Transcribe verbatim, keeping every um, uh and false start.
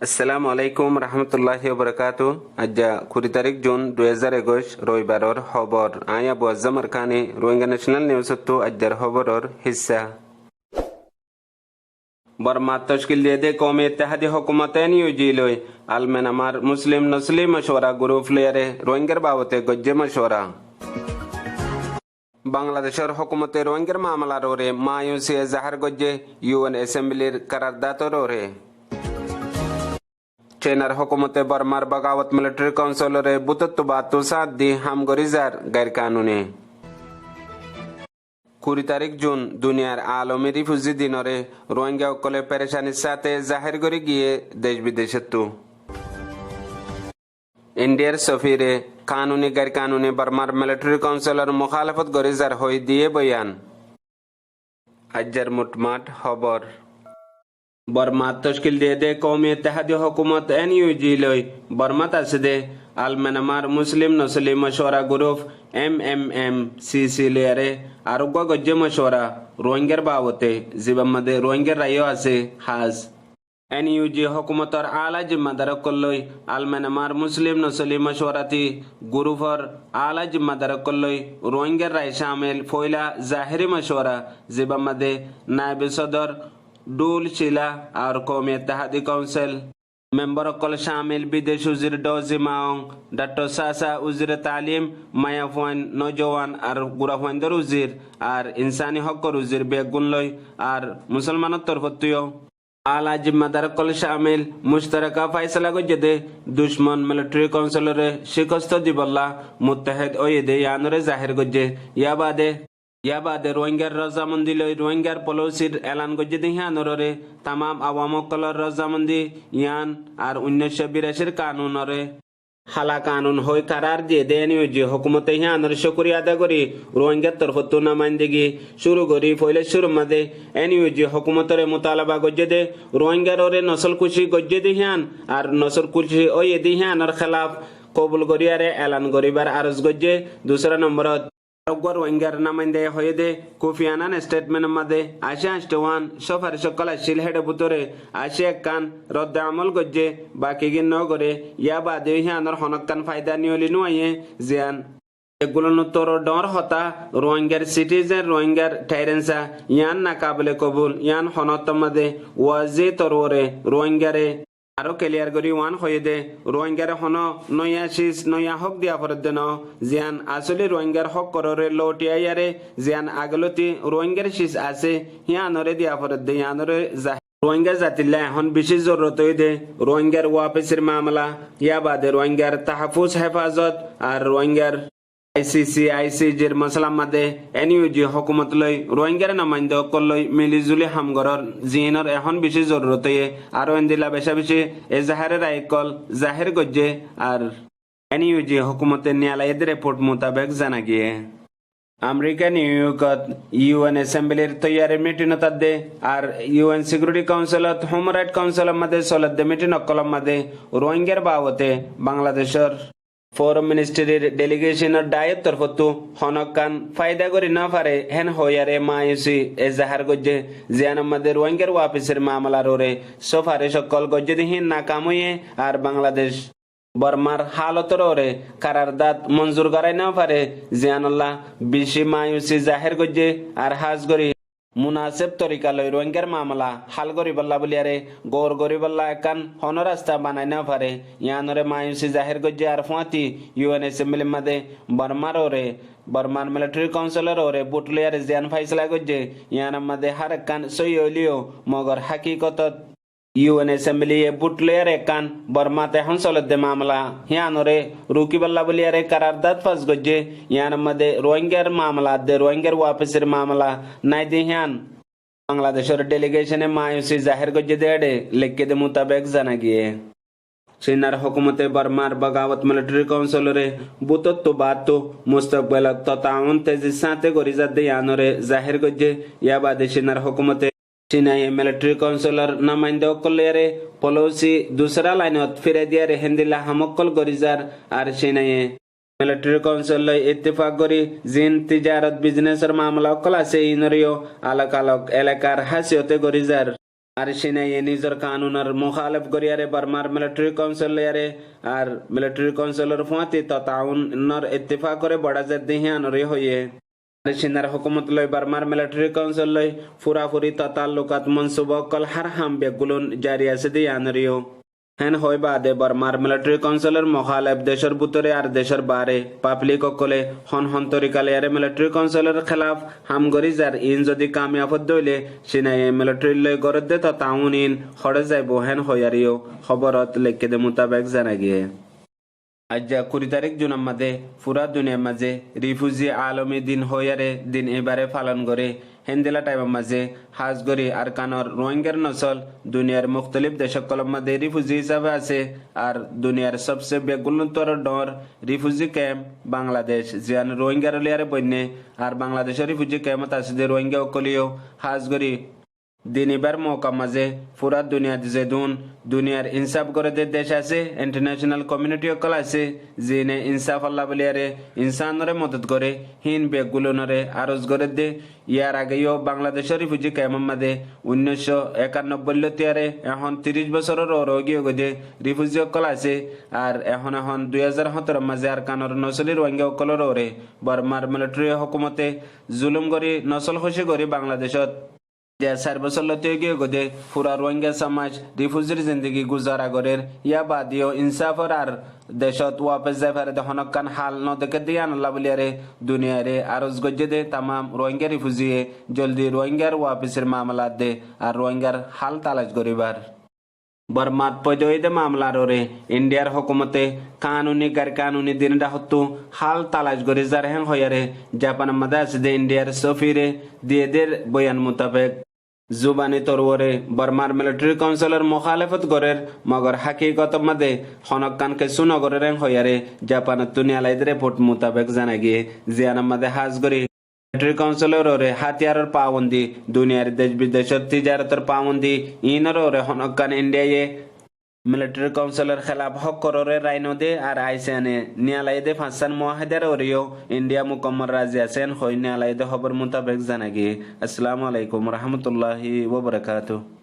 Assalamu alaikum warahmatulláhi wabarakátuhu. Aijja kuri tarík jun dui házar ekuic, roibaror hóbor. Aññí Abu Azzam Arkani, Rohingya National News ottu aijjar hóboror hissá. Bormat tockil diyé dé Koumi Ittehadi Hókumot, N U G loi Al Myanmar Muslim Nosoli Mocuwara Gurup loiyaré Rohingyar babote goijjé mocuwara. Bangladecor hókumote Rohingyar mamalar uore mayusi ezahar goijjé, U N Assemblir karardator uore. Cenar hókumote Bormar Bagawat Military Councilore bútottu baáttu sáñt di ham gorí zar gair kanuni. Kuri tarík jun duniyar alomi rifuzi dinore Rohingya ókkole perecanir sáte zahér gorí giyé dec bidecottu. Indiyar sofire kanuni gair kanuni Bormar Military Councilor mukhalafot gorí zar hoói diyé boyan. Aijjar mutmat hóbor. Bormat tockil diyé dé Koumi Ittehadi Hókumot, N U G loi Bormat asé dé Al Myanmar Muslim Nosoli Mocuwara Gurup, M M M C C loiyaré ar uggwá goijjé mocuwara Rohingyar babote, zibár madé Rohingyar raiyó asé hás. N U G hókumotor ala zimmadar ókkol loi Al Myanmar Muslim Nosoli Mocuwarati Gurupor ala zimmadar ókkol loi Rohingyar rai camil foila zahiri mocuwara, zibár madé naibe sodor Dhul Cila ar Koumi Ittehadi Council membar ókkol camil bidec uzir Dozi Maung, Daktor Sasa, uzire talim, maiyafuain, nojowan ar gurafuaindor uzir ar insani hókkor uzir beggún loi ar Musolmanor torfóttu yó ala zimmadar ókkol camil muctaraka faisala goijjé dé ducmon Military Councilore cíkosto dibolla muttehed óiye dé yíanoré zahér goijjé. Yá baade Yá baade Rohingyar razamondi loi Rohingyar polisir elan goijjé dé híanoré tamam awam ókkolor razamondi yían ar unnóicco biracir kanunore hala kanun hoói karar diyé dé N U G hókumote híanor cúkuriya ada gorí Rohingyar torfóttu numaindagi cúru gorí foila cúrur madé N U G hókumotore mutalaba goijjé dé Rohingyarore nosol kuci goijjé dé hían ar nosol kuci óiye dé híanor hélaf kobul goríyaré elan goríbar aros goijjé. Dusára nomborot Ar uggwá Rohingyar numaindaye hoiyé dé, Kofi Annan statement or madé ací añctí wan sufaric ókkol accíl, héçe bútore ací ekkán rodde amol goijjé, bakigín nógoré. Yá baade yó híanor honókkan faida niyoli núaiyé, ziyán eggúlonóttu dhoóñr hotá, Rohingyar citizen, Rohingyar tairensa, yían nakabile kobul, yían honóttor madé wazi torore Rohingyare aró keliyar gorí wan hoiyé dé, Rohingyare honó noiya cis, noiya hók diya foredde noó, ziyán asóli Rohingyar hókkoré loutiyaré, ziyán agelóti Rohingyar cis asé, híanoré diya foredde, yíanoré za-, Rohingya zatilla ehón bicí zorurot óiye dé, Rohingyar wapisir mamala, yá baade Rohingyar tahafus, hefazot, ar Rohingyar I C C, I C G r mosolar madé N U G hókumot loi Rohingyar numainda ókkol loi mili zuli ham goror ziínor ehón bicí zorurot óiye. Aró endilla becá bicí ezahare rai ókkol zahér goijjé. Ar N U G hókumote niyalaiyé dé report mutabek zana giyé. Amerika New Yorkot U N Assemblir toiyarir mitinot adde ar U N Security Councilot, Human Right Councilor madé soledde mitin ókkolor madé Rohingyar babote Bangladecor Foreign Ministryr delegationor dhayettor fottu honókkan faida gorí nófare hén hoiyaré mayusi ezahar goijjé, ziyánor madé Rohingyar wapisir mamalar uore sufaric ókkol goijjé dé híin nakam óiye, ar Bangladec Bormar hálotor uore karardad monzur gorái nófare, ziyánolla bicí mayusi zahér goijjé, ar hás gorí munaseb torika loi Rohingyar mamala hál goríbolla bóliyaré gour goríbolla ekkán honó rasta banai nófare, yíanoré mayusi zahér goijjé. Ar fúañti U N Assemblir madé Bormar uore, Bormar Military Councilor uore bút loiyaré ziyán faisala goijjé, yíanor madé hár ekkán sóiyi óileyo, mogor hákikotot U N Assembly ye bút loiyaré ekkán Bormat ehón soledde mamala, híanoré rukíbolla bóliyaré karardad fas goijjé. Yíanor madé Rohingyar mamala adde Rohingyar wapisir mamala nái dé hían Bangladecór dheligecone mayusi zahér goijjé dé éçe leikké dé mutabek zana giyé. Cinar hókumote Bormar Bagawat Militari Kaunsilore bútottu baáttu mustokbelot tataun tezir sáñte gorí zadde yíanoré zahér goijjé. Yá baade Cinar hókumote Cinaye Militari Kaunsilor nomainda ókkol loiyaré polisi dusára lainot firai diyaré héndilla ham ókkol gorí zar. Ar Cinaye Militari Kaunsil loi ittifak gorí ziín tijarot bizinesor mamala ókkol asé iínoré yó alok alok elakar hásiyote gorí zar. Ar Cinaye nizor kanunor muhálef goríyaré Bormar Militari Kaunsil loiyaré ar Militari Kaunsilor fúañti tataunor ittifakoré boçá zadde híanoré hoiyé. Ar Cinar hókumot loi Bormar Militari Kaunsil loi furafuri tatalukat monsuba ókkol hár ham beggúlun jari asé dé yíanoré yó Hén hoói baade Bormar Militari Kaunsilor muhálef decór bútore ar decór baáre pablik ókkole hon hon torika loiyaré Militari Kaunsilor hélaf ham gorí zar, iín zodi kamiyaf ódde óile Cinaye militarir loi gorédde tataun iín hoçé zaibou hén hoiyaré yó hóborot leikké dé mutabek zana giyé. Aijja kuri tarík Junor mazé fura duniyar mazé rifuzi alomi din hoiyaré din ibáre falon goré. Héndilla thaimor mazé hás gorí Arkanor Ruáingar nosól duniyar muktalif dec ókkolor mazé rifuzi hísafe asé. Ar duniyar sobse beggúlottu aró dhoóñr rifuzi kemp Bangladec, ziyán Ruáingar loiyaré boinné. Ar Bangladecór rifuzi kempot asé dé Ruáinga ókkole yó hás gorí din ibár moukar mazé fura duniyat zedún duniyar insáf goré dé dec asé, intarneconal komiuniti ókkol asé, ziíne insáfolla buliyaré insánoré modot goré, híin beggúlunoré aros gorédde. Yar age yó Bangladecór rifuzi kempor mazé uinnoicó ekannobbói lóti aré ehón tiríc bosóror uore óigiyoi dé rifuzi ókkol asé. Ar ehón ehón dui házar háñtaror mazé Arkanor nosóli Ruáinga ókkolor uore Bormar militari hókumote zulum gorí nosól hóci gorí Bangladecót Aijja sair bosór lóti óigiyoi dé fura Ruáinga somaj rifuzir zindigi guzara gorér. Yá baade yó insáfor ar decót wafes zai fare dé honókkan hál nodekédde yíanolla buliyaré duniyairé aros goijjé dé tamam Ruáinga rifuziye zoldi Ruáingar wafesir mamalat dé ar Ruáingar hál talac goríbar. Bormat foida óiye dé mamalar uore Indiyar hókumote kanuni gair kanuni din dhákottú hál talac gorí zar hén hoiyaré Japanor mazé asé dé Indiyar sófire diyé dé boyan mutabek, zubani tor uore Bormar militari kaunsilor muhálefot gorér, mogor hákikotor mazé honókkan kessú nogorér hén hoiyaré Japanottú niyalai dé report mutabek zana giyé, ziyanor mazé hás gorí militari kaunsilor uore hátiyaror pabondi, duniyair dec bidecór tijarotor pabondi, iínor uore honókkan Indiyaye militari kaunsilor hélaf hókkororé rai nodé ar aisane niyalaiyé dé fañssán muahidar uore yó Indiya mukammol razi asé hén hoói niyalaiyé dé hóbor mutabek zana giyé. Assalamu alaikum warahmatulláhi wabarakátuhu.